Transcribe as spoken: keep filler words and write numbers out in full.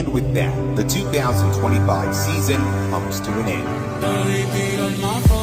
With that, the two thousand twenty-five season comes to an end.